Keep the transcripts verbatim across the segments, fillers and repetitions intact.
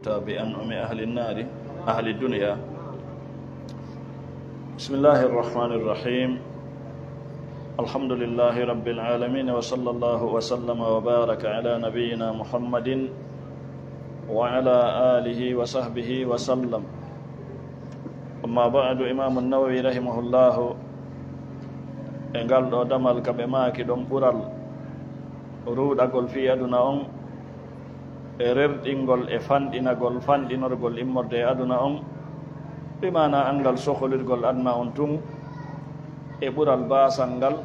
بأنعم أهل النار، أهل الدنيا. بسم الله الرحمن الرحيم. الحمد لله رب العالمين، وصلى الله وسلم وبارك على نبينا محمد وعلى آله وصحبه وسلم. أما بعد، إمام النووي رحمه الله، e ngal ɗo damal ka ɓe maaki ɗon ɓural ruuɗagol fii aduna on, e rerɗingol e fanɗinagol, fanɗinorgol immorde e aduna on, bi maana anngal sokolirgol aduna on tun, e ɓural baasal ngal,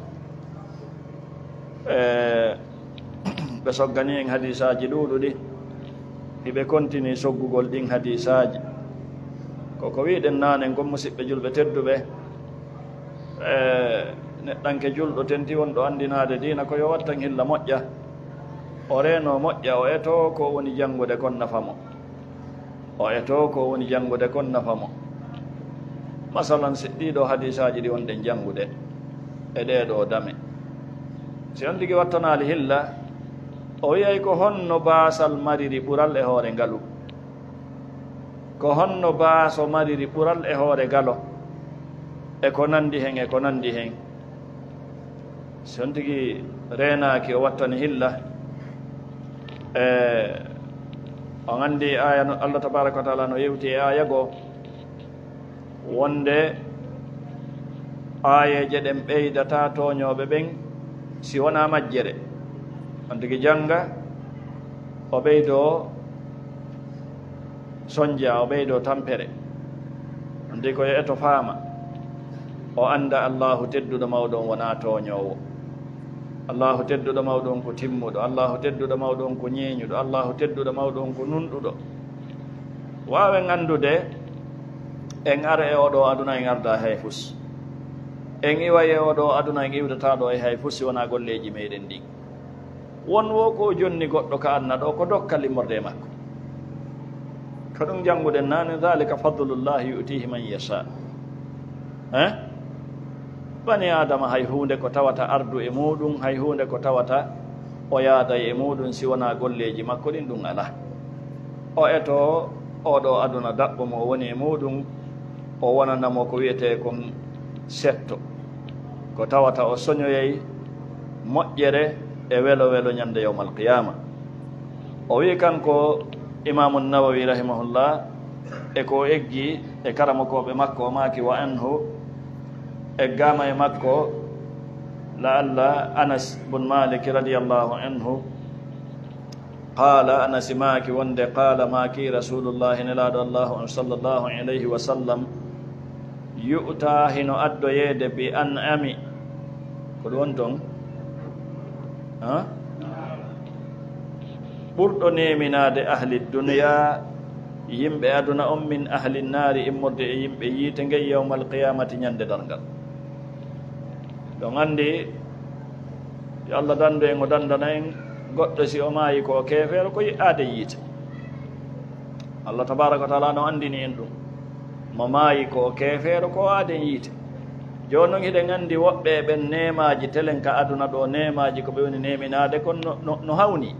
e ɓe soggani en hadiisaaji ɗuuɗuɗi, hiɓe kontini soggugol ɗin hadiisaaji. Ko ko wi'ɗen naane kon, musiɓɓe julɓe tedduɓe, e neɗɗanke julɗo tenti wonɗo anndinaade diina ko yo wattan hilla moƴƴa, o reeno moƴƴa, o etoo ko woni janngude kon nafa mo. O etoo ko woni janngude kon nafa mo. Masalan, si ɗii ɗoo hadiisaaji ɗi wonɗen janngude e ɗee ɗoo dame, si on tigi wattanaali hilla, o wi'ay ko honno baasal mariri ɓural e hoore ngalu? Ko honno baaso mariri ɓural e hoore galo? E ko nanndi hen, e ko nanndi hen. Si on tigi reenaaki, o wattani hilla. E on anndi aaya no, Allah tabaaraka wa taala no yewti e aaya goo, wonde aayeeje ɗen ɓeydataa tooñooɓe ɓen si wonaa majjere. On tigi jannga, o ɓeydoo sonja, o ɓeydoo tampere. On tigi ko yo eto faama, o annda Allaahu tedduɗo mawɗo on wonaa tooñoowo. Allaahu tedduɗo mawɗo on ko timmuɗo. Allaahu tedduɗo mawɗo on ko ñeeñuɗo. Allaahu tedduɗo mawɗo on ko nunɗuɗo. Waawen anndude, en ara e oo ɗoo aduna, en ardaa hay fus. En iway e oo ɗoo aduna, en iwdataa ɗoo e hay fus si wonaa golleeji meɗen ɗin. Won wo ko o jonni goɗɗo ka aduna ɗoo, ko dokkal immorde e makko. Ko ɗum jannguɗen naane, "Dhalika fadlullahi yu'tihi man yasha." Eh? Bani Aadama hay huunde ko tawata ardu e muuɗum, hay huunde ko tawata o yaaday e muuɗum si wonaa golleeji makko ɗin, ɗum alaa. O etoo oo ɗoo aduna daɓɓo mo o woni e muuɗum, o wonana mo ko wi'etee kon setto, ko tawata o soñoyay moƴƴere e welo welo ñande yawmal qiyaama. O wi'i kanko Imaamu Nawawi rahimahullah, e ko o eggi e karamokooɓe makko, o maaki, wa anhu, eggaama e makko, la'alla Anas bun Malik radiyallahu anhu, qaala, Anas maaki wonde, qaala, maaki Rasuulullaahi, Nelaaɗo Allaahu on, sallallahu alayhi wa sallam, yu'taa, hino addoyeede, bi an'ami, ko ɗum woni ton? Ha? Ɓurɗo neeminaade ahli duniyaa, yimɓe aduna on, min ahli naari, immorde e yimɓe yiite ngen, yawmal qiyaamati, ñande darngal. Ɗon anndi, yo Allah danndu en, o danndana en goɗɗo, si o maayi ko o keefeero, ko aaden yiite. Allah tabaaraka wa taala no anndini en ɗum. Mo maayi ko o keefeero, ko aaden yiite. Jooni non, hiɗen anndi woɓɓe e ɓen neemaaji telen ka aduna ɗoo, neemaaji ko ɓe woni neeminaade kon no, no, no hawni.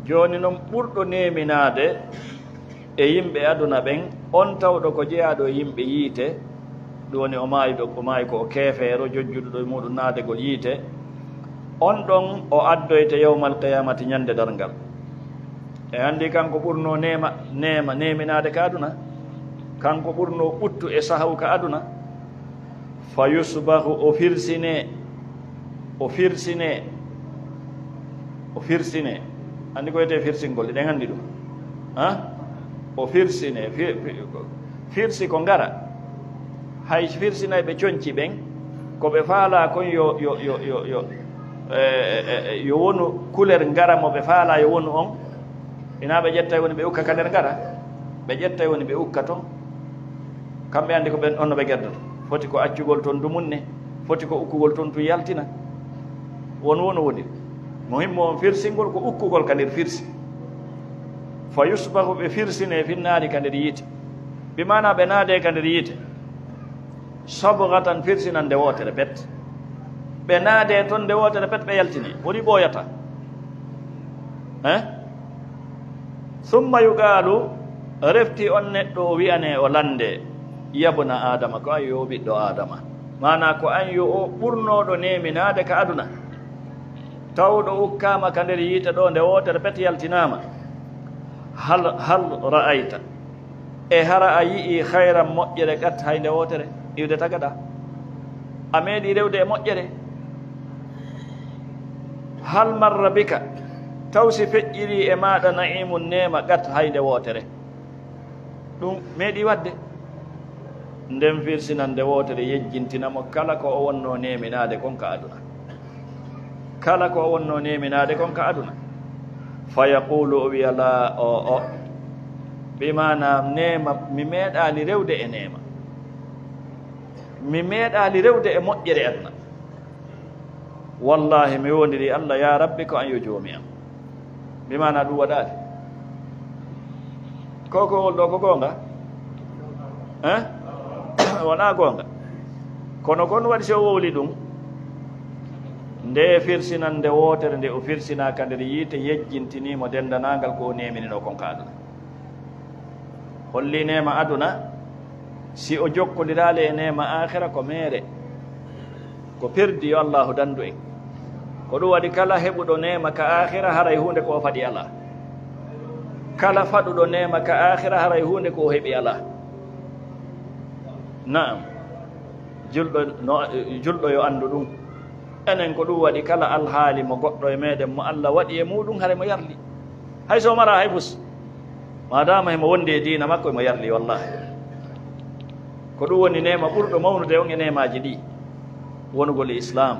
Jooni non, ɓurɗo neeminaade e yimɓe aduna ɓen, on tawɗo ko jeyaaɗo e yimɓe yiite, ɗum woni o maayi ɗo, o maayi ko o keefeero, jojjuɗo ɗo e muuɗum naadegol yiite, on ɗon o addoyte yawmal qiyaamati, ñande darngal. E anndi kanko ɓurnoo neema, neema, neeminaade ka aduna, kanko ɓurnoo ɓuttu e sahaw ka aduna. Fa yusbahu, o firsine, o firsine, o firsine. Anndi ko wiyetee firsingol, eɗen anndi ɗum. Ha? O firsine, fir-, fir-, firsi ko ngara. Hay firsinayɓe conci ɓen, ko ɓe faalaa kon yo, yo, yo, yo, yo, e, e, e, yo wonu couleur ngara mo ɓe faalaa yo wonu on. Ina ɓe ƴettay woni ɓe ukka ka nder ngara, ɓe ƴettay woni ɓe ukka ton. Kamɓe anndi ko ɓen on no ɓe gerdata. Foti ko accugol ton dumunne, foti ko ukkugol ton tun yaltina. Won wonu woni. Muhimmu on firsingol ko ukkugol ka nder firsi. Fa yusbahu, ɓe firsine, finnaari ka nder yiite. Bi maana ɓe naade ka nder yiite. Sabghatan, firsinande wootere pet. Ɓe naade ton nde wootere pet, ɓe yaltine. Woni ɓooyata. Hein? Summa yuqaalu, refti on neɗɗo o wi'ane, o lande, yabna Aadama, ko an yo ɓiɗɗo Aadama. Maana ko an yo o ɓurnooɗo neeminaade ka aduna. Tawɗo ukkaama ka nder yiite ɗo nde wootere pet yaltinaama. Hal, hal ra'ayta, e hara a yi'ii khayran moƴƴere qat hay nde wootere iwde tagaɗa? A meeɗii rewde e moƴƴere? Hal marra bika, taw si feƴƴirii e maaɗa na'imun neema qat hay nde wootere? Ɗum meeɗii waɗde. Nden firsinande wootere yejjintina mo kala ko o wonnoo neeminaade kon ka aduna. Kala ko o wonnoo neeminaade kon ka aduna. Fa yaqulu, o wiya, laa, o, o. Bi maana neema, mi meeɗaali rewde e neema. Mi meeɗaali rewde e moƴƴere aduna. Wallaahi, mi wondirii Allah, yaa Rabbi, ko an yo joomi am. Bi maana ɗum waɗaali. Ko, ko wol ɗo ko goonga? Hein? Wonaa goonga. Kono kon waɗi si o wowli ɗum, nde firsinande wootere nde o firsinaa ka nder yiite, yejjintinii mo denndanangal ko o neeminino kon ka aduna. Holli neema aduna, si o jokkondiraali e neema aakhira, ko meere, ko perdi, yo Allaahu dandu en. Ko ɗum waɗi kala heɓuɗo neema ka aakhira, haray huunde ko o faɗi alaa. Kala faɗuɗo neema ka aakhira, haray huunde ko o heɓi alaa. Naam. Julɗo no, julɗo yo anndu ɗum. Enen ko ɗum waɗi kala alhaali mo goɗɗo e meɗen mo Allah waɗi e muɗum, hare mo yarli. Hay so o mara hay fus. Maadaama himo wondi e diina makko, himo yarli wallahi. Ko ɗum woni neema ɓurɗo mawnude on e neemaaji ɗi. Wonugol e Islaam,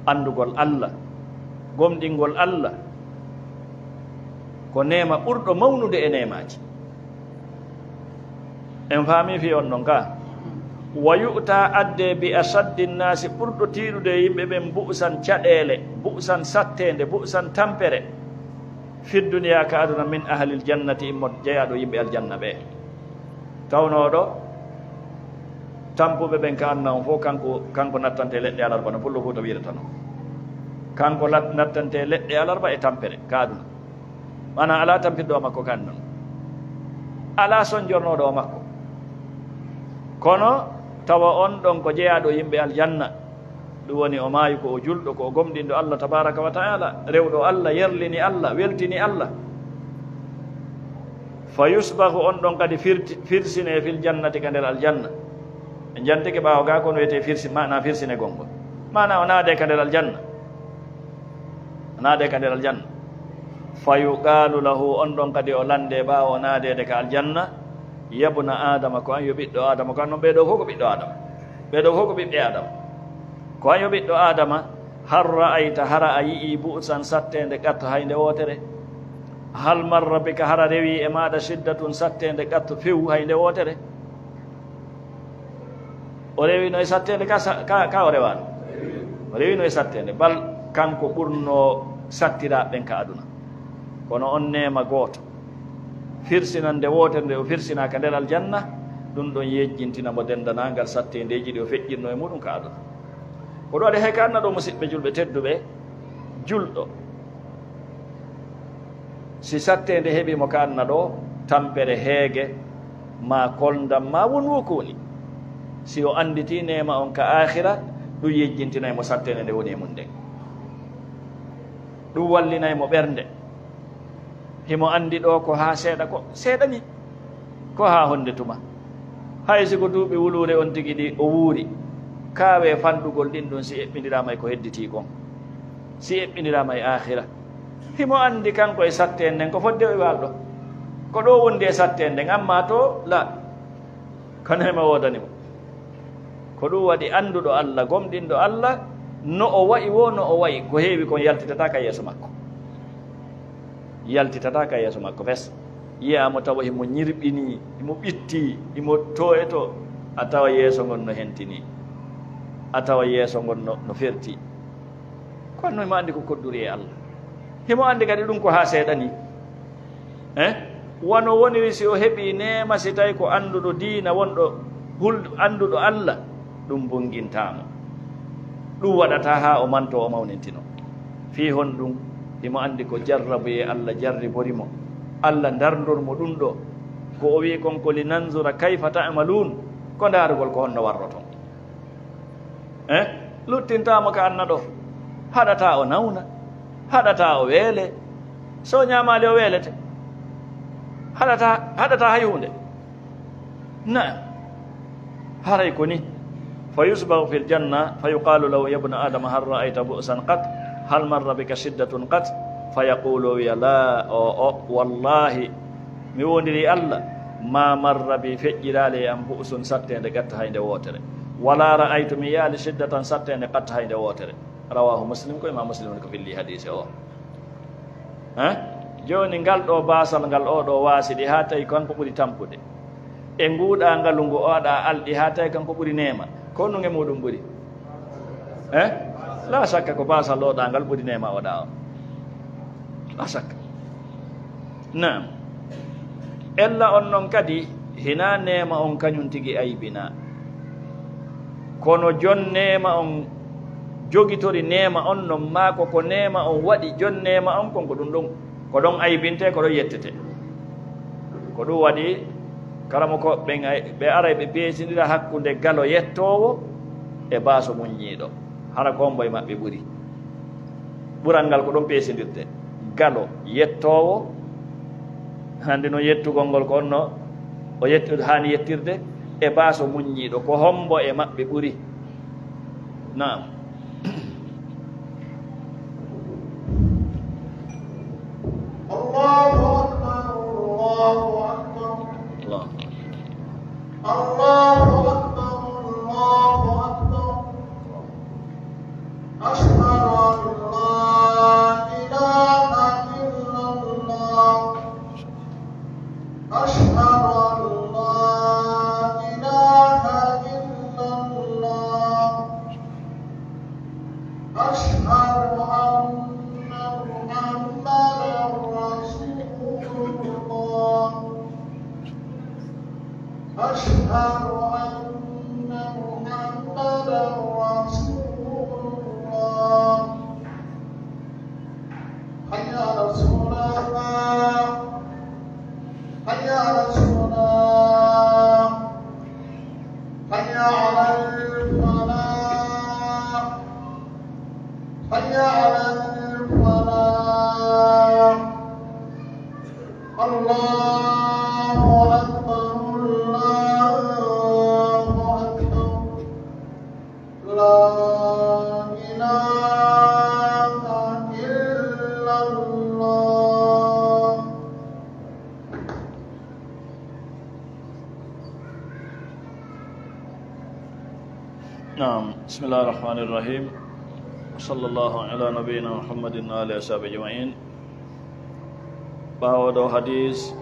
anndugol Allah, gomɗingol Allah, ko neema ɓurɗo mawnude e neemaaji. En faami fii on ɗon ka? Wa yu'ta, adde bi ashaddi nnaasi, ɓurɗo tiiɗude e yimɓe ɓen, bu'san, caɗeele, bu'san, satteende, bu'san, tampere, fi duniyaa, ka aduna, min ahlil jannati, immo jeyaaɗo yimɓe aljanna ɓe. Tawnooɗo tampuɓe ɓen ka aduna on fof, kanko, kanko nattante leɗɗe alarba no Pullo Fuuta wiirata non. Kanko lat-, nattante leɗɗe alarba e tampere ka aduna. Maanaa alaa tampirɗo o makko ka aduna on. Alaa sonjornooɗo o makko. Kono tawa on ɗon ko jeyaaɗo yimɓe aljanna. Ɗum woni o maayi ko o julɗo, ko o gomɗinɗo Allah tabaaraka wa ta'aala, rewɗo Allah, yerlini Allah, weltini Allah. Fa yusbahu, on ɗon kadi firti-, firsine fil jannati, ka nder aljanna. En jantike ɓaawo gaa, kono wiyetee firsi-, maanaa firsine gonngol. Maanaa o naade ka nder aljanna. O naade ka nder aljanna. Fa yuqaalu lahu, on ɗon kadi o lande ɓaawo o naadeede ka aljanna, yabna Aadama, ko an yo ɓiɗɗo Aadama, ko an non ɓee ɗoo fof ko ɓiɗɗo Aadama. Ɓee ɗoo fof ko ɓiɓɓe Aadama. Ko an yo ɓiɗɗo Aadama, hal ra'ayta, hara a yi'ii, bu'san, satteende qat, hay nde wootere? Hal marra bika, hara rewii e maaɗa, shiddatun, satteende qat, few, hay nde wootere? O rewino e satteende ka, sa-, ka, ka o rewaano. O rewino e satteende. Bal kanko ɓurnoo sattiraaɓe ɓen ka aduna. Kono on neema gooto, firsinande wootere nde o firsinaa ka nder aljanna, ɗum ɗon yejjintina mo denndanangal satteendeeji ɗi o feƴƴirno e muɗum ka aduna. Ko ɗum waɗi hay ka aduna ɗo, musiɓɓe julɓe tedduɓe, julɗo, si satteende heɓii mo ka aduna ɗo, tampere, heege, maa kolndam, maa won wo ko woni, si o annditii neema on ka aakhira, ɗum yejjintinay mo satteende nde woni e mum nden. Ɗum wallinay mo ɓernde. Himo anndi ɗoo ko haa seeɗa, ko seeɗa nii. Ko haa honde tuma? Hay si ko duuɓi wuluure on tigi ɗi o wuuri, kaawee fanɗugol ɗin ɗum si eɓɓindiraama e ko hedditii kon, si eɓɓindiraama e aakhira. Himo anndi kanko e satteende nden ko fodde o e waal ɗo. Ko ɗoo wondi e satteende nden, ammaa to la, ko neema woodani mo. Ko ɗum waɗi annduɗo Allah, gomɗinɗo Allah, no o wa'i woo, no o wa'i, ko heewi kon yaltitataa ka yeeso makko. Yaltitataa ka yeeso makko fes. Yi'aa mo tawa himo ñirɓinii, himo ɓittii, himo too e too, a tawa yeeso ngon no hentinii, a tawa yeeso ngon no, no fertii. Kono himo anndi ko kodduri e Allah. Himo anndi kadi ɗum ko haa seeɗa nii. Eh? Wano woniri si o heɓii neema, si tawi ko annduɗo diina, wonɗo hul-, annduɗo Allah, ɗum bungintaa mo. Ɗum waɗataa haa o mantoo, o mawnintino. Fii honɗum? Himo anndi ko jarrabuyee Allah jarribori mo. Allah ndarndor mo ɗum ɗo. Ko o wi'i kon ko, "Linanzura kayfa ta'maluun." Ko ndaarugol ko honno warroton. Eh? Luttintaamo ka anna ɗo. Haɗataa o nawna. Haɗataa o weele. So o ñaamaali o weelete. Haɗataa, haɗataa hay huunde. Na'am. Haray ko ni. Fa yusbahu fil janna, fa yuqalu lahu, "Ya ibna Adama, hal ra'ayta bu'san qat? Hal marra bika shiddatun qat?" Fa yaqulu, o wiya, "La, o, o, wallahi, mi wondiri Allah, ma marra bi, feƴƴiraali e am bu'sun, satteende qat hay nde wootere. Wala ra'aytu, mi yiyaali shiddatan, satteende qat hay nde wootere." Rawahu Muslim, ko Imam Muslim woni ko filli hadiise o. Eh? Jooni ngal ɗo baasal ngal o ɗo waasi ɗi haa tawi kanko ɓuri tampude. E nguuɗa ngalu ngu oɗa alɗi haa tawi kanko ɓuri neema. Ko honɗum e muɗum ɓuri? Eh? La shakka ko baasal oɗa ngal ɓuri neema oɗa o. La shakka. Naam. Ella on non kadi, hinaa neema on kañum tigi aybinaa. Kono jon neema on jogitori neema on non, maa ko ko neema on waɗi jon neema on, kon ko ɗum ɗon, ko ɗon aybintee, ko ɗon yettetee. Ko ɗum waɗi karamokooɓe ɓen ay, ɓe aray ɓe peesindira hakkunde galo yettoowo e baaso muññiiɗo. Hara ko hombo e maɓɓe ɓuri? Ɓural ngal ko ɗon peesindirtee. Galo yettoowo, hande no yettugol ngol ko honno o yetti-, haani yettirde, e baaso muññiiɗo, ko hombo e maɓɓe ɓuri? Naam. الله أكبر، الله أكبر. Allah. الله أكبر، الله أكبر. أشهد أن لا إله إلا الله. أشهد أن لا إله إلا الله. أشهد أن محمدا رسول الله. أشهد أن محمدا رسول الله. حي على الصلاة. حي على الصلاة. حي على الفلاح. حي على الفلاح. الله أكبر، الله أكبر. لا إله إلا الله. Naam, bismillahir rahmanir rahim. Wa sallallahu ala nabiyyina Muhammadin wa alihi wa sahbihi ajma'in. Ɓaawo ɗo hadis,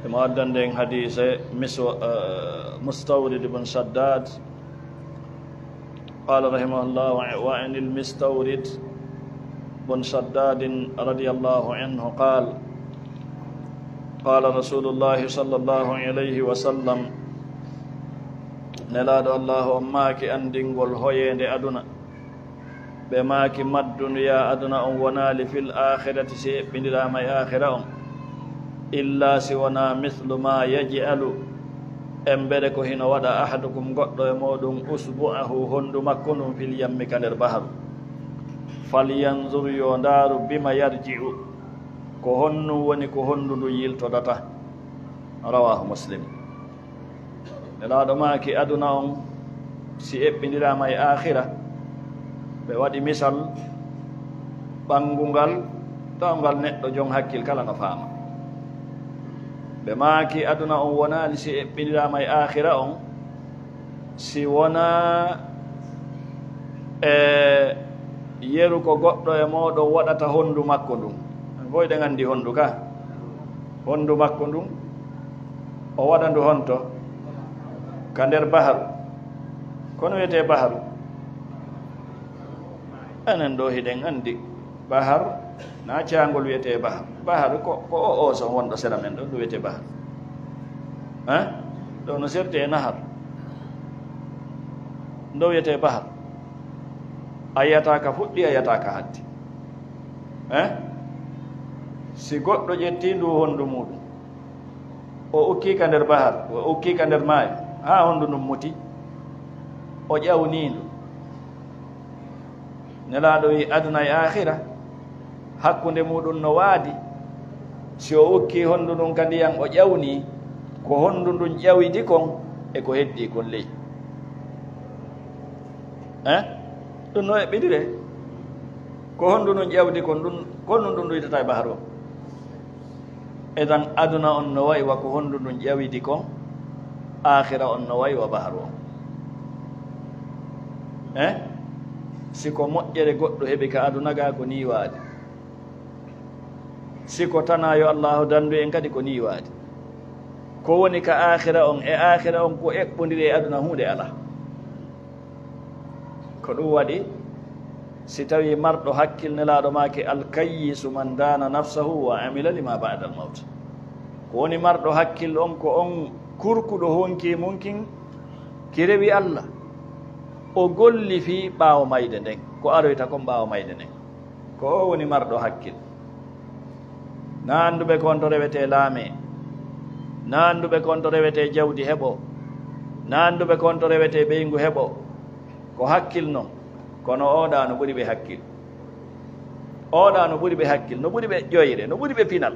emo addande en hadise Miswa-, eh, Mustawrid ibn Shaddad. قال رحمه الله: وعن المستورد بن شداد رضي الله عنه قال: قال رسول الله صلى الله عليه وسلم, Nelaaɗo Allaahu on maaki anndingol hoyeende aduna. Ɓe maaki, ما الدنيا, aduna on wonaali, في الآخرة, si eɓɓindiraama e aakhira on, إلا, si wonaa, مثل ما يجعل, embere ko hino waɗa, أحدكم, goɗɗo e mooɗon, أصبعه, honndu makko ndun, في اليم, ka nder baharu. فلينظر, yo ndaaru, بم يرجع, ko honɗun woni ko honndu ndun yiltodata. رواه مسلم. Nelaaɗo maaki, aduna on, si eɓɓindiraama e aakhira, ɓe waɗi misal ɓanngungal, tawngal neɗɗo jon hakkil kala no faama. Ɓe maaki, aduna on wonaali si eɓɓindiraama e aakhira on, si wonaa e yeru ko goɗɗo e mooɗon waɗata honndu makko ndun. En fow eɗen anndi honndu ka. Honndu makko ndun, o waɗa ndu honto? Ka nder baharu. Ko no wiyetee baharu? Enen ɗo hiɗen anndi bahar, na caangol wiyetee bahar. Bahar ko, ko o oson wonɗo sera men ɗo, ndu wiyetee bahar. Hein? Ɗo no serti e nahar. Ndo wiyetee bahar. A yiyataa ka fuɗɗi, a yiyataa ka hatti. Hein? Si goɗɗo ƴettii nduu honndu muuɗum, o ukkii ka nder bahar, o ukkii ka nder maayo, haa honndu ndun muti, o ƴawnii ndu. Nelaaɗo wi'i, aduna e aakhira, hakkunde muuɗum no waadi. Si o ukkii honndu ndun ka ndiyan, o ƴawnii, ko honndu ndun ƴawidi kon e ko heddii kon ley. Eh? Ɗum no eɓɓiɗire. Ko honndu ndun ƴawdi kon ɗum, ko honndu ndun ɗuytata e bahru on? Idan aduna on no wa'i wa ko honndu ndun ƴawidi kon, aakhira on no wa'i wa bahru on. Eh? Si ko moƴƴere goɗɗo heɓi ka aduna ga, ko nii waadi. Si ko tanaayo Allaahu dandu en kadi, ko nii waadi. Ko woni ka aakhira on, e aakhira on ko eɓɓondiri e aduna, huunde alaa. Ko ɗum waɗi, si tawii marɗo hakkil, Nelaaɗo maaki, "Alkayyisu man daana nafsahu wa amila lima ba'dal mawt." Ko woni marɗo hakkil on, ko on kurkuɗo honki mun kin, ki rewi Allah, o golli fii ɓaawo mayde nden, ko aroyta kon ɓaawo mayde nden. Ko o woni marɗo hakkil. Na annduɓe ko on to rewetee laamee. Na annduɓe ko on to rewetee jawdi heɓoo. Na annduɓe ko on to rewetee ɓeyngu heɓoo. Ko hakkil non. Kono oo ɗaa no ɓuri ɓe hakkil. Oo ɗaa no ɓuri ɓe hakkil, no ɓuri ɓe ƴoyre, no ɓuri ɓe pinal.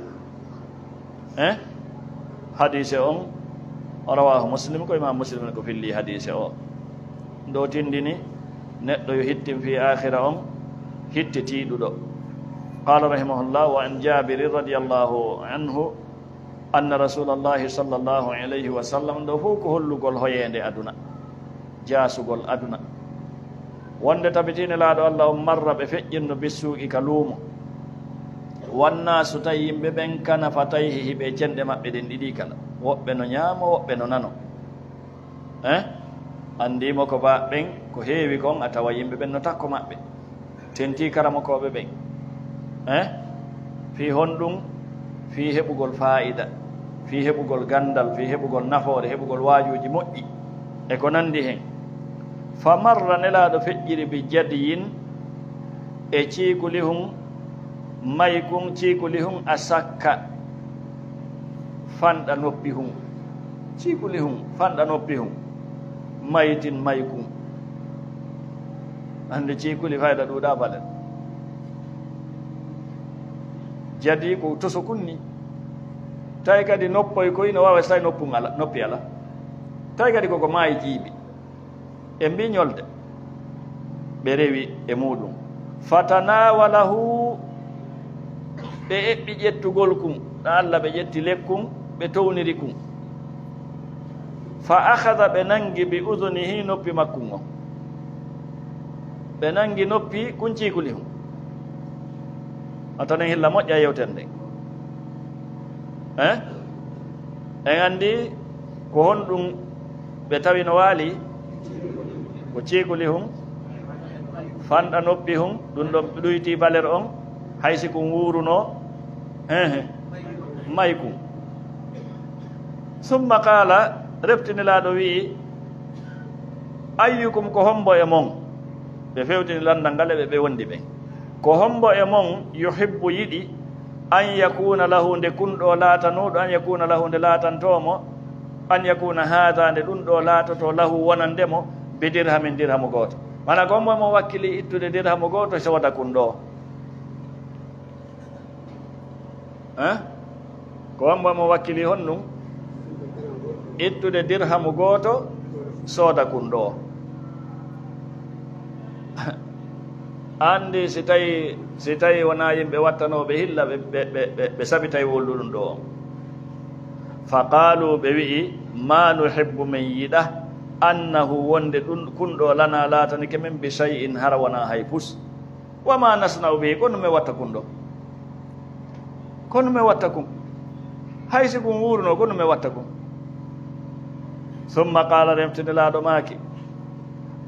Eh? Hadiise on, rawaahu Muslim, ko Imaam Muslim ko filli hadiise o. Ndo tindini neɗɗo yo hittin fii aakhira on, hitte tiiɗuɗo. Qaala rahimahullah, wa an Jaabirin radiyallahu anhu, anna Rasuulallahi sallallahu alayhi wa sallam, ɗo fow ko hollugol hoyeende aduna, jaasugol aduna. Wonde tabitii Nelaaɗo Allah on marra ɓe feƴƴinno bissuuqi ka luumo. Wannaa so tawi yimɓe ɓen kana fatayhi hiɓe cenɗe maɓɓe ɗen ɗiɗi kala. Woɓɓe no ñaamo, woɓɓe no nano. Eh? Anndii mo ko ba ɓen, ko heewi kon, a tawa yimɓe ɓen no takko maɓɓe. Tentii karamokooɓe ɓen. Eh? Fii honɗum? Fii heɓugol faa'ida, fii heɓugol ganndal, fii heɓugol nafoore, heɓugol waajuuji moƴƴi, e ko nanndi hen. Fa marra, Nelaaɗo feƴƴiri, bi jadiyin, e ciikulihun, maykun, ciikulihun a sakka, fanɗa noppi hun. Ciikulihun, fanɗa noppi hun. Maytin, maykun. Hannde ciikuli fayda ɗuuɗaa balet. Jadi ko toso kun ni. Tawi kadi noppoy koy no waawa, so tawi noppun ala, noppi ala. Tawi kadi koko maayi jiibi. E mbi ñolde. Ɓe rewi e muuɗum. Fatanawalahu, ɓe eɓɓi ƴettugol kun. Ɗa Allah ɓe ƴetti lekkun, ɓe towniri kun. Fa akhadha, ɓe nangi, bi udhunihi, noppi makkun on. Ɓe nangi noppi kun ciikuli hun. A tanen hilla moƴƴa yewtere nden. Eh? En anndi ko honɗum ɓe tawi no waali? Ko ciikuli hun, fanɗa noppi hun, ɗum ɗon ɗuyti baler on, hay si kun wuuruno, hehe, may kun. Summa qaala, reftinilaaɗo wi'i, ayyukum, ko hombo e mon? Ɓe fewtini landal ngal e ɓe, ɓe wondi ɓen. Ko hombo e mon yuhibbu, yiɗi, an yakuna lahu, nde kun ɗo laatanuɗo, an yakuna lahu, nde laatantoo mo, an yakuna haada, nde ɗum ɗo laatoto, lahu, wonande mo, bi dirhamin, dirhamu gooto. Mana ko hombo e mon wakkili ittude dirhamu gooto, sooda kun ɗo? Eh? Ko hombo e mon wakkili honɗum? Ittude dirhamu gooto, sooda kun ɗo. Anndi si tawi, si tawi wonaa yimɓe wattanooɓe hilla, ɓe, ɓe, ɓe, ɓe, ɓe sabitay wolluɗum ɗo on. Fa qaalu, ɓe wi'i, ma nuhibbu, men yiɗa, annahu, wonde ɗum, kun ɗo, lana, laatanike men, bi shay'in, hara wonaa hay fus. Wa ma nasna'u bihi, ko no men watta kun ɗo? Ko no men watta kun? Hay si kun wuuruno, ko no men watta kun? Summa qaala, remtinilaaɗo maaki,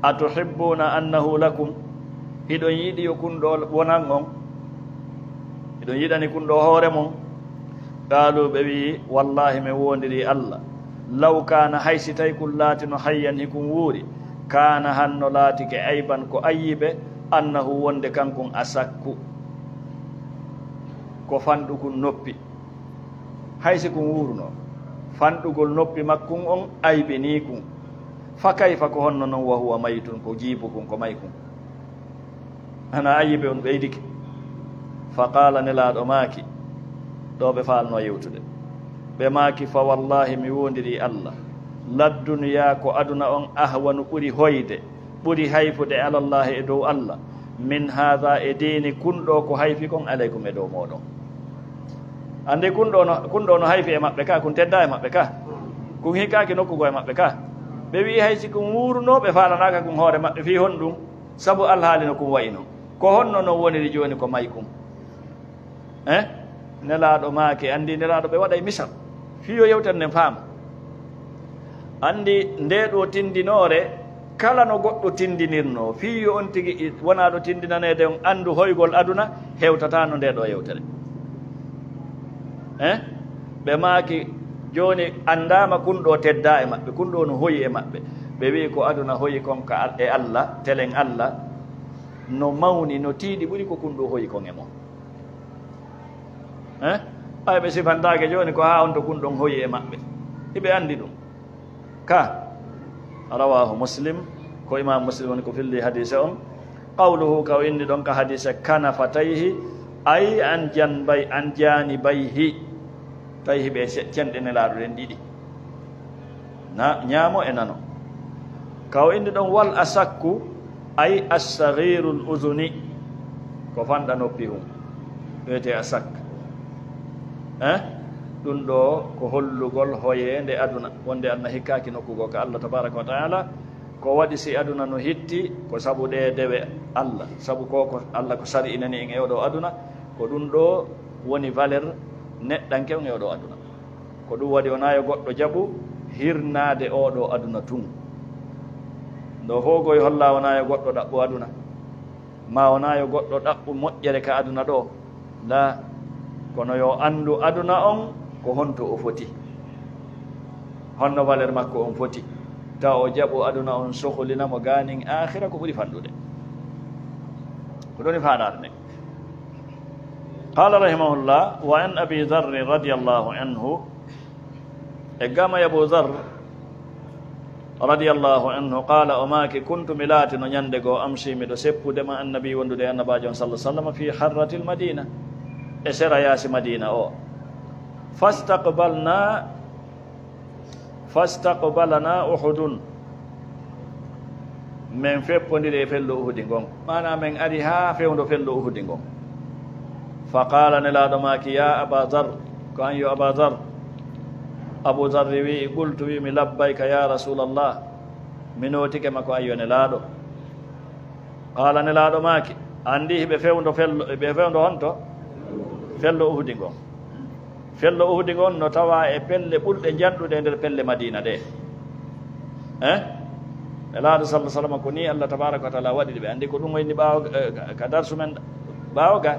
atuhibbuna annahu lakum, hiɗon yiɗi yo kun ɗo wonan on? Hiɗon yiɗani kun ɗo hoore mon? Qaalu, ɓe wi'i, wallahi, men woondirii Allah, law kaana, hay si tawi kun laatino, hayyan, hikun wuuri, kaana, hanno laatike, ayban, ko ayyibe, annahu, wonde kankun, asakku, ko fanɗukun noppi. Hay si kun wuuruno, fanɗugol noppi makkun on aybinii kun. Fa kayfa, ko honno non, wa huwa mayitun, ko jiibukun, ko maykun? Hana ayibe on ɓeydike. Fa qaala, Nelaaɗo maaki, ɗo ɓe faalno yewtude. Ɓe maaki, fa wallaahi, mi woondirii Allah, ladduniyaa, ko aduna on, ahwanu, ɓuri hoyde, ɓuri hayfude, alallaahi, e dow Allah, min haada, e diini kun ɗo ko hayfi kon, alaykum, e dow mooɗon. Anndi kun ɗo no, kun ɗo no hayfi e maɓɓe ka, kun tedda e maɓɓe ka, kun hikkaaki nokku goo e maɓɓe ka. Ɓe wi'i hay si kun wuuruno, ɓe faalanaaka kun hoore maɓɓe fii honɗun, sabu alhaali no kun wa'i non. Ko honno non woniri jooni ko maykun? Eh? Nelaaɗo maaki, anndi Nelaaɗo ɓe waɗay misal fii yo yewtere nden faama. Anndi ndee ɗoo tinndinoore, kala no goɗɗo tinndinirnoo, fii yo on tigi i-, wonaaɗo tinndinaneede on anndu hoygol aduna, hewtataa no ndee ɗoo yewtere. Eh? Ɓe maaki, jooni anndaama kun ɗoo teddaa e maɓɓe, kun ɗoo no hoyi e maɓɓe. Ɓe wi'i ko aduna hoyi kon ka Al-, e Alla, telen Alla, no mawni, no tiiɗi ɓuri ko kun ɗoo hoyi kon e mon. Eh? Ɓay ɓe sifantaake jooni ko haa on to kun ɗon hoyi e maɓɓe. Hiɓe anndi ɗum. Ka. Rawaahu Muslim, ko Imaam Muslim woni ko filli hadiise on. Qawluhu, ka o inni ɗon ka hadiise, kanafatayhi, ay an janbay-, an janibayhi. Tawi hiɓe ce-, cenɗe Nelaaɗo ɗen ɗiɗi. Na, ñaamo e nano. Ka o inni ɗon, wal asakku, ay assaghirul udhuni, ko fanɗa noppi hun, wiyetee asak. Eh? Ɗum ɗo ko hollugol hoyeende aduna, wonde aduna hikkaaki nokku goo ka Allah tabaraka wa taala. Ko waɗi si aduna no hitti, ko sabu ɗee dewe Allah, sabu ko, ko Allah ko sari'inani en e oo ɗoo aduna, ko ɗum ɗo woni valeur neɗɗanke on e oo ɗoo aduna. Ko ɗum waɗi wonaa yo goɗɗo jaɓu hirnaade oo ɗoo aduna tun. Ndo fof koye holla wonaa yo goɗɗo ɗaɓɓu aduna, maa wonaa yo goɗɗo ɗaɓɓu moƴƴere ka aduna ɗo. Laa, kono yo anndu aduna on ko honto o foti, honno valeur makko on foti, tawa o jaɓu aduna on sohlina mo gaanin aakhira ko ɓuri fanɗude. Ko ɗoni faandaare nden. Qaala rahimahullah, wa an Abi Dharr radiyallahu anhu, e gama Abu Dharr radiyallahu anhu, qaala, o maaki, kuntu, mi laatino ñande goo, amshi, miɗo seppude ma annabi, wondude e annabaajo on sallallahu alaihi wasallam, fi harratil Madina, e sera yaasi Madina o. Fastaqbalna Fastaqbalana Uhudun. Men feppondiri e fello Uhudi ngon. Maanaa men ari haa fewndo fello Uhudi ngon. Fa qaala, Nelaaɗo maaki, ya Aba Dhar, ko an yo Aba Dhar. Abu Dharri wi'i, qultu, wi'imi, labbayka ya Rasulallah. Mi nootike ma ko an yo Nelaaɗo. Qaala, Nelaaɗo maaki, anndi hiɓe fewndo fello, ɓe fewndo honto? Fello Uhudi ngon. Fello Uhudi ngon no tawa e pelle ɓurɗe njanɗude e nder pelle Madiina ɗe. Eh? Nelaaɗo sallallahu alaihi wasallam ko ni Allah tabaraka wa taala waɗi ɓe. Anndi ko ɗum o inni ɓaawo, eh, ka darsu men ɓaawo ga.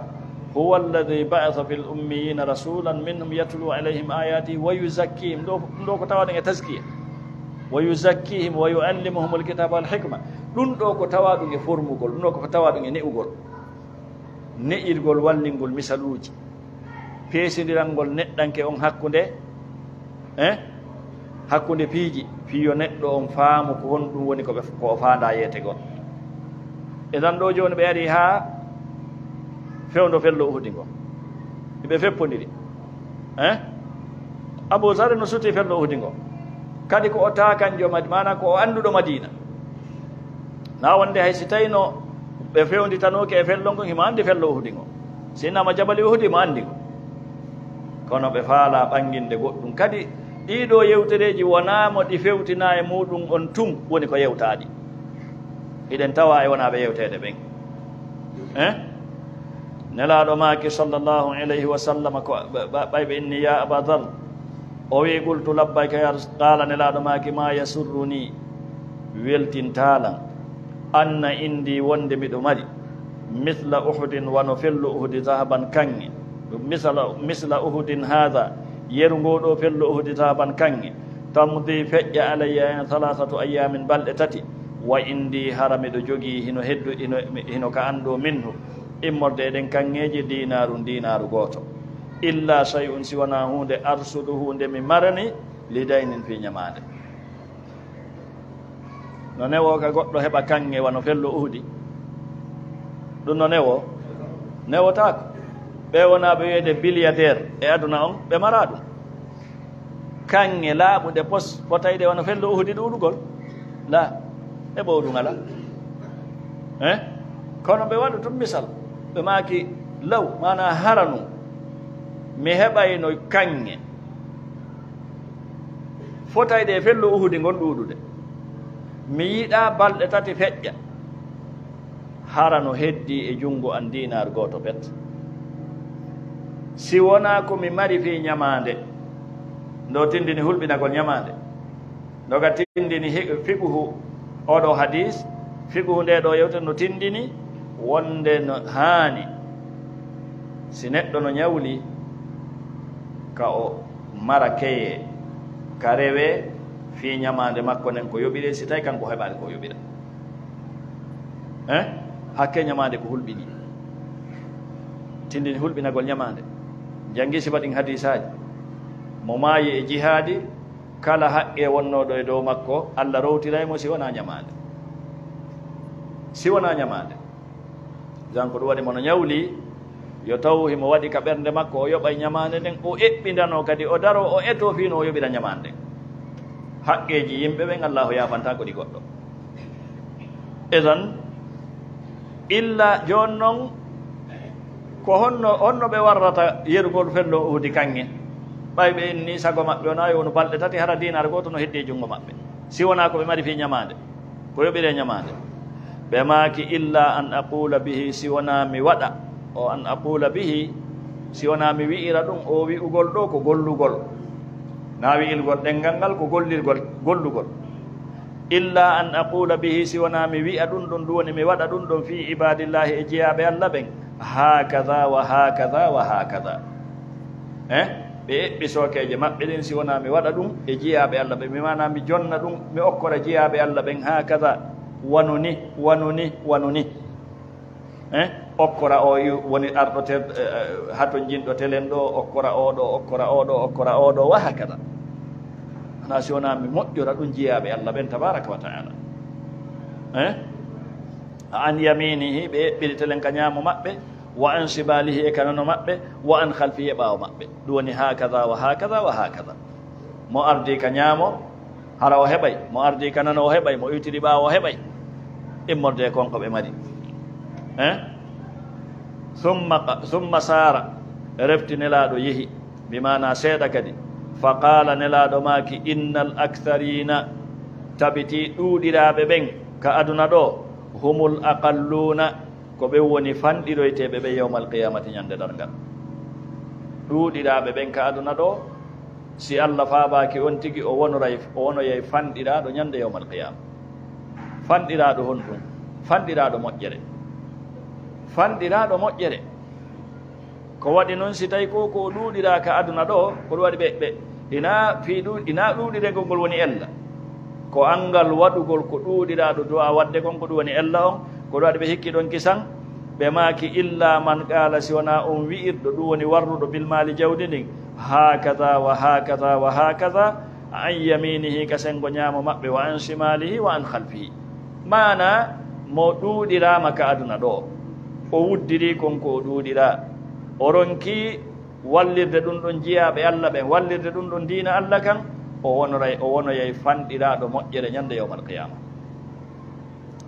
Huwa alladhi ba'atha fil ummiyina rasulan minhum yatlu alayhim ayatihi wa yuzakkihim. Ɗo, ɗum ɗo ko tawa ɗum e tazkiya. Wa yuzakkihim wa yuallimuhumul kitaba wal hikma. Ɗum ɗo ko tawa ɗum e formugol, ɗum ɗo ko tawa ɗum e ne'ugol. Ne'irgol, wallingol misaluuji. Peesindirangol neɗɗanke on hakkunde, eh? Hakkunde piiji, fii yo neɗɗo on faamu ko honɗum woni ko ɓe, ko o faandaa yeete gon. E tan ɗo jooni ɓe ari haa fewndo fello Uhudi ngo. Ɓe feppondiri. Eh? Abu Zarr no suti fello Uhudi ngo. Kadi ko o taakanjo Mad-, maanaa ko o annduɗo Madiina. Na wonde hay si tawino ɓe fewnditanoke e fello ngo, himo anndi fello Uhudi ngo. Si innama Jabali Uhudi, himo anndi ngo. Kono ɓe faalaa ɓanginde goɗɗum. Kadi ɗiɗo yewtereeji wonaa mo ɗi fewtinaa e muɗum on tun woni ko yewtaaɗi. Hiɗen tawa e wonaaɓe yewteede ɓen. Eh? Nelaaɗo maaki sallallahu alayhi wa sallam ko ɓa-, ɓa-, ɓay ɓe inni, "Ya Aba Dhar." O wi'i, "Qultu labbayka ya Ras-," qaala Nelaaɗo maaki, "Ma yasurruni, weltintaa lan, anna indi wonde miɗo mari, mithla Uhudin, wano fello Uhudi, zahaban, kaŋŋe, misla, misla Uhudin haadha, yeru ngoo ɗoo fello Uhudi, zahaban, kaŋŋe, tamdi, feƴƴa, alayya, en, thalathatu ayyaamin, balɗe tati, wa indi, hara miɗo jogii, hino heddu, hino, hino ka an ɗoo, minhu, immorde e ɗen kaŋŋeeje, diinaarun, diinaaru gooto." Illa shay'un, si wonaa huunde, arsuduhu, nde mi marani, li daynin, fii ñamaande. No newoo ka goɗɗo heɓa kaŋŋe wano fello Uhudi? Ɗum no newoo? Newotaako. Ɓe wonaa ɓe wiyeede biliyaddeer e aduna on, ɓe maraa ɗum. Kaŋŋe laaɓuɗe pos, fotayɗe wano fello Uhudi ɗuuɗugol? La, e ɓowɗum alaa. Eh? Kono ɓe waɗu tun misal, ɓe maaki, law, maanaa haranu, mi heɓayno kaŋŋe fotayɗe e fello Uhudi ngon ɗuuɗude. Mi yiɗaa balɗe tati feƴƴa, hara no heddii e junngo an diinaar gooto pet. Si wonaa ko mi mari fii ñamaande, ndo tindini hulɓinagol ñamaande, ndo ga tindini hi-, fiqhu oo ɗoo hadiis, fiqhu ndee ɗoo yewtere no tindini wonde no haani si neɗɗo no ñawli ka o mara keye, ka rewee fii ñamaande makko nden ko yoɓiree, si tawi kanko heɓaali ko yoɓira. Eh? Hakke ñamaande ko hulɓinii. Tindini hulɓinagol ñamaande. Janngi sifa ɗin hadiisaaji. Mo maayi e jihaadi, kala haqqee wonnooɗo e dow makko, Alla rowtiray mo si wonaa ñamaande. Si wonaa ñamaande. Jan ko ɗum waɗi mo no ñawli, yo taw himo waɗi ka ɓernde makko, o yoɓay ñamaande nden, o eɓɓindanoo kadi, o daroo, o etoo fii no o yoɓira ñamaande nden. Haqqeeji yimɓe ɓen, Allaahu yaafantaako ɗi goɗɗo. Idan, illa jooni non, ko honno, honno ɓe warrata yerugol fello Uhudi kaŋŋe? Ɓay ɓe inni sago maɓɓe wonaa yo wonu balɗe tati, hara diinaar gooto no heddii e junngo maɓɓe, si wonaa ko ɓe mari fii ñamaande, ko yoɓiree ñamaande. Ɓe maaki, illa an aqula bihi, si wonaa mi waɗa, o an aqula bihi, si wonaa mi wi'ira ɗum, o wi'ugol ɗoo ko gollugol. Naa wi'ilgol ɗenngal ngal ko gollirgol, gollugol. Illa an aqula bihi, si wonaa mi wi'a ɗum ɗon, ɗum woni mi waɗa ɗum ɗon fii ibaadillaahi, e jiyaaɓe Alla ɓen, haakaza wa haakaza wa haakaza. Eh? Ɓe eɓɓi sookeeje maɓɓe ɗin, si wonaa mi waɗa ɗum e jiyaaɓe Alla ɓen, mi maanaa mi jonna ɗum, mi okkora jiyaaɓe Alla ɓen, haakaza, wano ni, wano ni, wano ni. Eh? Okkora o i-, woni arɗo te-, eh, hatonjinɗo telen ɗo, okkora o ɗo, okkora o ɗo, okkora o ɗo, wa haakaza. Hanaa si wonaa mi moƴƴora ɗum jiyaaɓe Alla ɓen tabaaraka wa ta'aala. Eh? An yamiinihi, ɓe eɓɓiri telen ka ñaamo maɓɓe, wa an shimaalihi, e ka nano maɓɓe, wa an khalfihi, e ɓaawo maɓɓe. Ɗum woni haakaza wa haakaza wa haakaza. Mo ardii ka ñaamo, hara o heɓay, mo ardii ka nano o heɓay, mo iwtiri ɓaawo o heɓay. Immorde e kon ko ɓe mari. Eh? Summa qa-, summa saara, refti Nelaaɗo yehi, bi maanaa seeɗa kadi. Fa qaala, Nelaaɗo maaki, innal akthariina, tabitii ɗuuɗiraaɓe ɓen ka aduna ɗo, humul aqalluuna, ko ɓen woni fanɗiroyteeɓe ɓen yawmal qiyaamati, ñande darngal. Ɗuuɗiraaɓe ɓen ka aduna ɗo, si Alla faabaaki on tigi, o wonoray, o wonoyay fanɗiraaɗo ñande yawmal qiyaama. Fanɗiraaɗo honɗum? Fanɗiraaɗo moƴƴere. Fanɗiraaɗo moƴƴere. Ko waɗi non, si tawi ko, ko o ɗuuɗiraa ka aduna ɗo, ko ɗum waɗi ɓe, ɓe, ina fii ɗu-, ina ɗuuɗirengol ngol woni ella. Ko anngal waɗugol ko ɗuuɗiraaɗo du'a waɗde kon, ko ɗum woni ella on, ko ɗum waɗi ɓe hikki ɗon kisan. Ɓe maaki, illa man qaala, si wonaa on wi'irɗo, ɗum woni warruɗo bil maali jawdi ndin, haakaza wa haakaza wa haakaza, an yamiinihi, ka senngo ñaamo maɓɓe, wa an shimaalihi, wa an khalfihi. Maanaa, mo ɗuuɗiraama ka aduna ɗo, o wuddirii kon ko o ɗuuɗiraa, o ronkii wallirde ɗum ɗon jiyaaɓe Alla ɓen, wallirde ɗum ɗon diina Alla kan, o wonoray, o wonoyay fanɗiraaɗo moƴƴere ñande yawmal qiyaama.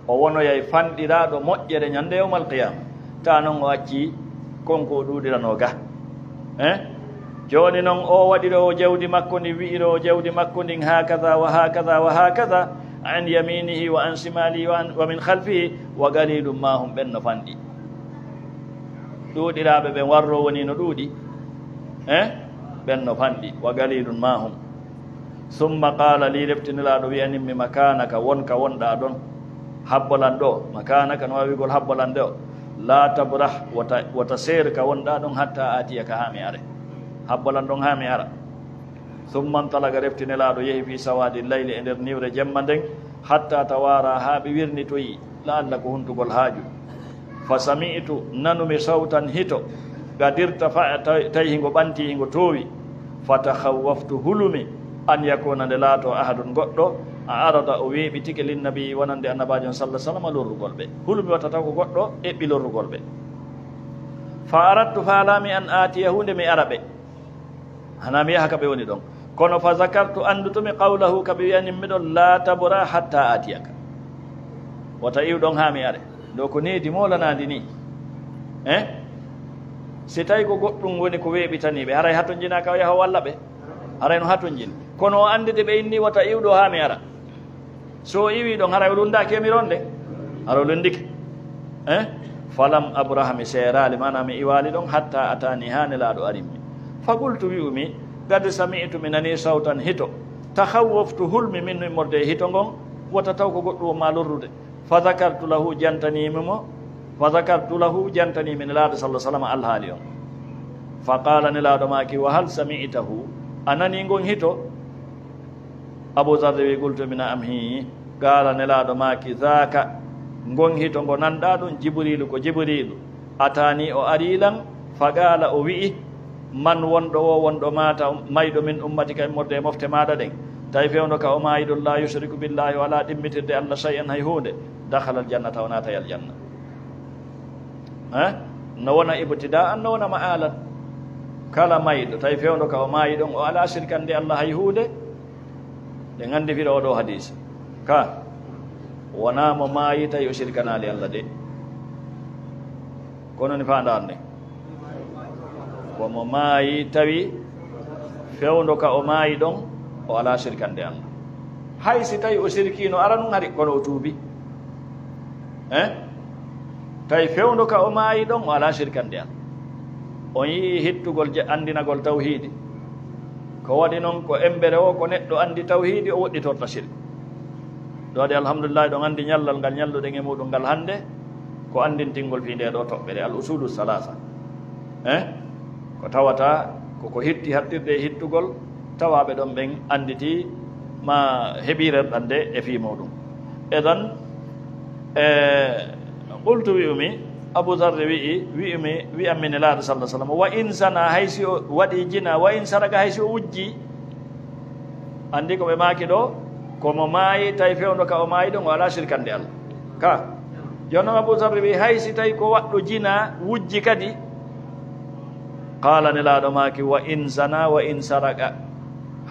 O wonoyay fanɗiraaɗo moƴƴere ñande yawmal qiyaama. Taa non o accii kon ko o ɗuuɗiranoo ga. Eh? Jooni non o waɗiroowo jawdi makko ndin, wi'iroowo jawdi makko ndin, haakaza wa haakaza wa haakaza, an yamiinihi wa an shimaalihi wa an, wa min khalfihi, wa qaliilun maa hum, ɓen no fanɗi. Ɗuuɗiraaɓe ɓen warroo woni no ɗuuɗi. Eh? Ɓen no fanɗi. Wa qaliilun maa hum. Summa qaala lii, refti Nelaaɗo wi'animmi, makaanaka, won ka wonɗaa ɗon. Habbo lan ɗo, makaanaka, no waawi wi'ugol habbo lan ɗo. Laa tabrah, wota, wota seer ka wonɗaa ɗon, hattaa aatiyaka, haa mi are. Habbo lan ɗon haa mi ara. Summa ntalaqa, refti Nelaaɗo yehi, fii sawaadi layli, e nder niwre jemma nden, hattaa tawaaraa, haa ɓe wirnitoyi, la'alla ko huntugol haaju. Fa sami'tu, nanumi sawtan hito, gadirta fa tawi, tawi hingo ɓanti, hingo toowi. Fa takhawwaftu, hulumi, an yakuna, nde laato, ahadun, goɗɗo, a arada, o weeɓitike, linnabi, wonande annabaajo on, sallallahu alaihi wasallam, lorrugol ɓe. Hulumi wata taw ko goɗɗo eɓɓi lorrugol ɓe. Fa aradtu, faalami, an aatiya, huunde mi ara ɓe. Hana mi yaha ka ɓe woni ɗon. Kono fa zakartu, andutumi, qawlahu, ka ɓe wi'anin mi ɗon, la tabra hatta atiyaka. Wata iw ɗon haa mi are. Ɗo ko needi moolanaandi ni. Eh? Si tawi ko goɗɗum woni ko weeɓitanii ɓe, haray hatonjinaa ka o yaha o walla ɓe? Haray no hatonjini. Kono o anditi ɓe inni wata iw ɗo haa mi ara. So o iwii ɗon, haray o lunndaaki e miron nde? Haray o lunndike. Eh? Falam abraha, mi seeraali, maanaa mi iwaali ɗon, hatta ataani, haa Nelaaɗo arimmi. Fa qultu, wi'umi, qad sami'tu, mi nanii sawtan, hito. Takhawwaftu, hulmi, minhu, immorde e hito ngon, wata taw ko goɗɗum won maa lorrude. Fa zakartu lahu, jantaniimi mo. Fa zakartu lahu, jantaniimi Nelaaɗo, sallallahu alaihi wasallam, alhaali on. Fa qaala, Nelaaɗo maaki, wa hal sami'tahu, a nanii ngon hito? Abu Zarri wi, qultu, mi na'am, hii. Qaala, Nelaaɗo maaki, zaaka, ngon hito ngo nanɗaa ɗum, Jibriilu, ko Jibriilu, ataani, o arii lan, fa qaala, o wi'i, man, wonɗo o, wonɗo maata, mayɗo, min ummatika, immorde e mofte maaɗa ɗen, tawi fewndo ka o maayi ɗum, laa yushriku billaahi, o alaa ɗimmitirde Alla shay'an, hay huunde, dakhala aljannata, o naatay aljanna. Eh? No wona ibtidaa'an, no wona ma'aalan. Kala mayɗo, tawi fewndo ka o maayi ɗon, o alaa sirkande Alla hay huunde. Ɗen anndi firo oo ɗoo hadiis. Ka, wonaa mo maayi tawi o sirkanaali Alla de. Kono ni faandaande. Ko mo maayi tawi fewndo ka o maayi ɗon, o alaa sirkande Alla. Hay si tawi o sirkiino aranun hari, kono o tuubi. Eh? Tawi fewndo ka o maayi ɗon, o alaa sirkande Alla. On yi'ii hittugol je anndinagol tawhiidi. Ko waɗi non ko embere o, ko neɗɗo anndi tawhiidi, o woɗɗitorta sirk. Ɗo waɗi, alhamdulillahi, ɗon anndi ñallal ngal ñalluɗen e muɗum ngal hannde, ko anndintingol fii nde ɗoo toɓɓere, al usulu salasa. Eh? Ko tawata ko ko hitti hattirde e hittugol, tawaaɓe ɗon ɓen annditi ma heɓii rerɗande e fii muɗum. Edan, e, qultu, wi'umi, Abu Zarri wi'i, wi'umi, wi'ammi Nelaaɗo, sallallahu alaihi wasallam, wa in zana, hay si o waɗi jina, wa in saraka, hay si o wujji. Anndi ko ɓe maaki ɗo, ko mo maayi, tawi fewndo ka o maayi ɗon, o alaa sirkande Alla. Ka. Jooni non Abu Zarri wi'i, hay si tawi ko waɗɗo jina wujji kadi. Qaala, Nelaaɗo maaki, wa in zana, wa in saraka.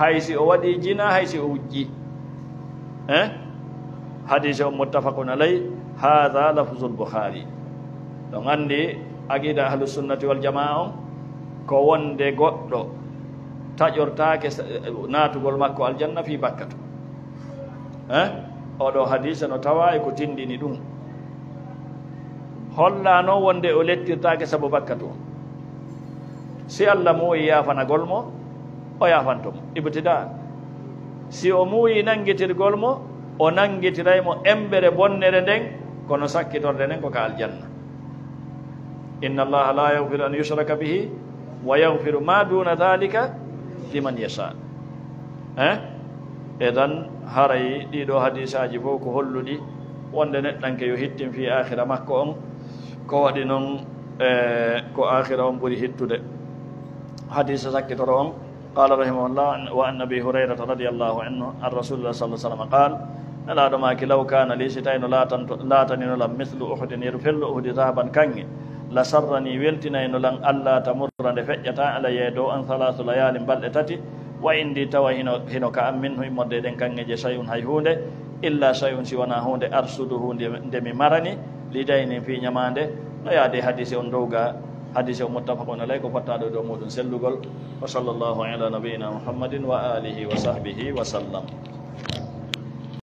Hay si o waɗi jina, hay si o wujji. Eh? Hadiise on muttafaqun alay, haadha lafzul Bukhaari. Ɗon anndi aqiida ahlus sunnati wal jamaa on, ko wonde goɗɗo taƴortaake sa-, naatugol makko aljanna fii bakkatu. Eh? Oo ɗoo hadiise no tawaa e ko tindini ɗum. Hollaa non wonde o lettirtaake sabu bakkatu on. Si Alla muuyi yaafanagol mo, o yaafanto mo. Ibtidaa. Si o muuyi nanngitirgol mo, o nanngitiray mo embere bonnere nden, kono sakkitorde nden ko ka aljanna. Inna Allaha la yaghfiru an yushraka bihi wa yaghfiru ma duna dhalika liman yasha. Eh? Edan, haray ɗii ɗoo hadiisaaji fof ko holluɗi wonde neɗɗanke yo hittin fii aakhira makko on, ko waɗi non, eh, ko aakhira on ɓuri hittude. Hadiisa sakkitoro on, qaala rahimahullah, wa an Abi Hurayrata radiyallahu anhu, an Rasulillah sallallahu alaihi wasallam qaal, Nelaaɗo maaki, law kaana lii, si tawi no laatanto, laatanino lan, mithlu Uhudin, yeru fello Uhudi, dhahaban, kaŋŋe, la sarranii, weltinayno lan, alla tamurra, nde feƴƴata, alayya, e dow an, thalathu layaalin, balɗe tati, wa indi, tawa hino, hino ka an, minhu, immorde e ɗen kaŋŋeeje, shay'un, hay huunde, illa shay'un, si wonaa huunde, arsuduhu, nde, nde mi marani, li daynin, fii ñamaande, no yaade hadiise on dow ga, hadiise on muttafaqun alay, ko fottaaɗo e dow muuɗum sellugol. Wa sallallahu ala nabiyyina Muhammadin wa alihi wa sahbihi wa sallam.